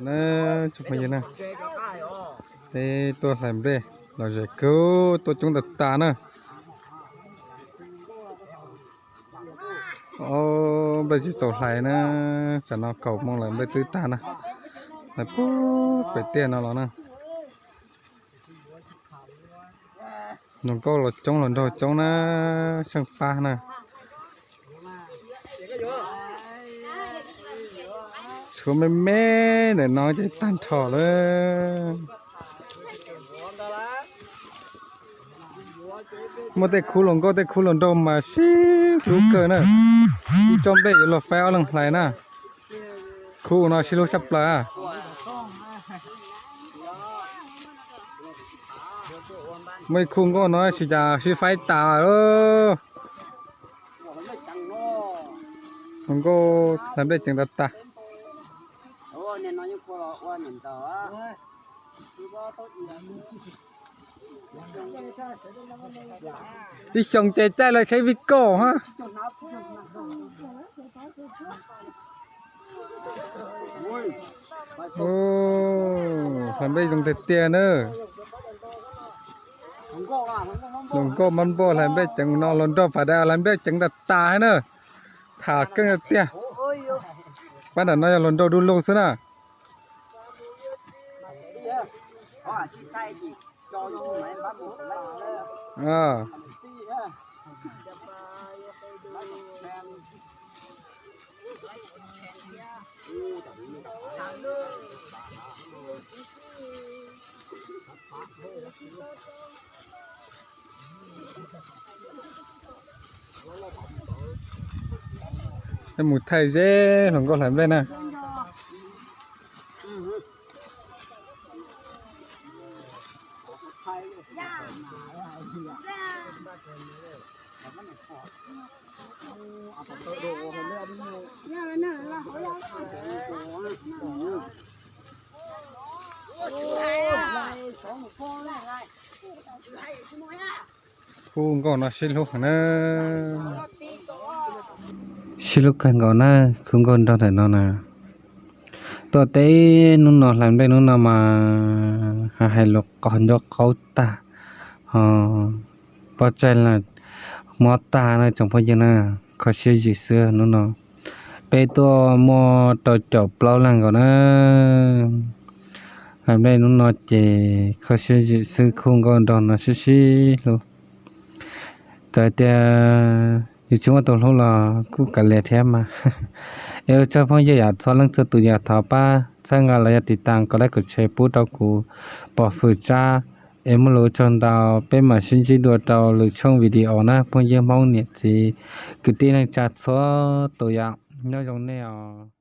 Na, tsoom phooj ywg na, peb tuaj hlais nplej los zem kawg, tuaj coob tas tas na. Ob peb tsis txaus hlais na, tsam no kaum moo lawm nplej twb tag na. Hlais puag pem tiaj no los na. Hluas nkauj los coob hluas nraug coob na, seej pab na. Tshuav me me ntawm no ces tag nrho lawm. Muaj tej khub hluas nkauj tej khub hluas nraug mas sib hlub kawg na. Ib tsob nplej yuav luag faib ob leeg hlais na. Khub no sib hlub tshaj plaws. Muaj ib khub nkauj no tsis cas sib faib tas. Hluas nkauj hlais nplej ceev tas tas. Ib xyoos ces caij lawv saib vij koj ha. Hlais nplej zoo tiag tiag na. Hluas nkauj mab npauj hlais nplej ceev no, hluas nraug pas dais hlais nplej ceev tas tas na. Tham keej tiag. Pab nram no yog hluas nraug du lug xwb na. Mus thaij ze hluas nkauj hlais nplej na. Khub nkauj no sib hlub heev na. Sib hlub kawg nkaus na, khub nkauj nraug ntawm no na. Tuaj teb hnub no hlais nplej hnub no mas hais lus qog ncauj qaub tag, ho pov tseg los mob tag na tsoom phooj ywg na, kho siab zim xwb hnub no. Peb tuaj muaj rau caum plaub leeg nkaus na. Hlais nplej hnub no ces kho siab zim xwb, khub nkauj nraug no sib sib hlub. Txawm tias yus tsis muaj tus hlub los kuj kav liam thiab mas. Es ua tsaug phooj ywg yam txhua leej txhua tus yam thov pab txhawb nqa los yog tiv tas kom like kom share pub rau kuv pom fwm tsab. Es muaj lus ua tsaug ntau, peb mam sib ntsib dua rau lwm tshooj video na phooj ywg Hmoob niam txiv kwv tij neej tsa txhua tus yom, nyob zoo nej os.